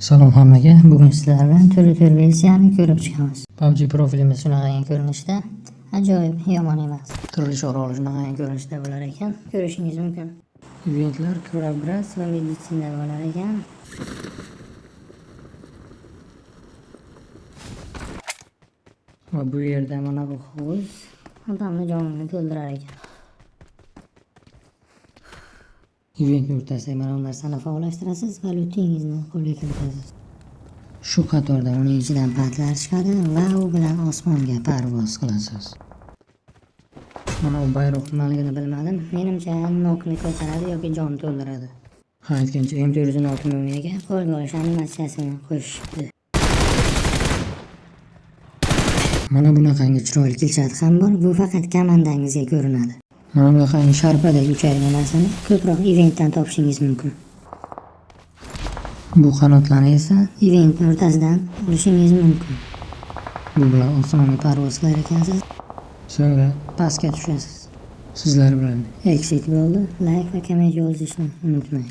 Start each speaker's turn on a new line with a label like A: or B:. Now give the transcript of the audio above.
A: Salom hammaga. Bugun sizlar bilan turli versiyani ko'rib chiqamiz. PUBG profilimiz shunaqangi ko'rinishda, ajoyib, yomon emas. Turli oroli shunaqangi ko'rinishda bo'lar ekan, ko'rishingiz mumkin. Eventlar Progress va meditsina bo'lar ekan. Va bu yerda mana bu hovuz odamni jonini to'ldirar ekan. Event o'rtasida mana bu narsani faollashtirasiz va lootingizni qo'lga kiritasiz. Shu qatorda uning ichidan patlar chiqadi va u bilan osmonga parvoz qilasiz. Mana bu bayroq nimaligini bilmadim. Menimcha nokni ko'taradi yoki jon to'ldiradi. Ha, aytgancha M416 mumiyaga qo'lga olish animatsiyasini qo'shishibdi. Mana bunaqangi chiroyli kilchat ham bor. Bu faqat komandangizga ko'rinadi. Mana bunaqangi sharpadagi uchadigan narsani ko'proq eventdan topishingiz mumkin. Bu qanotlarni esa eventni o'rtasidan olishingiz mumkin. Bu bilan osmonga parvoz qilar ekansiz. So'ngra pastga tushasiz. Sizlar bilan Exit bo'ldi. Like va komment yozishni unutmang.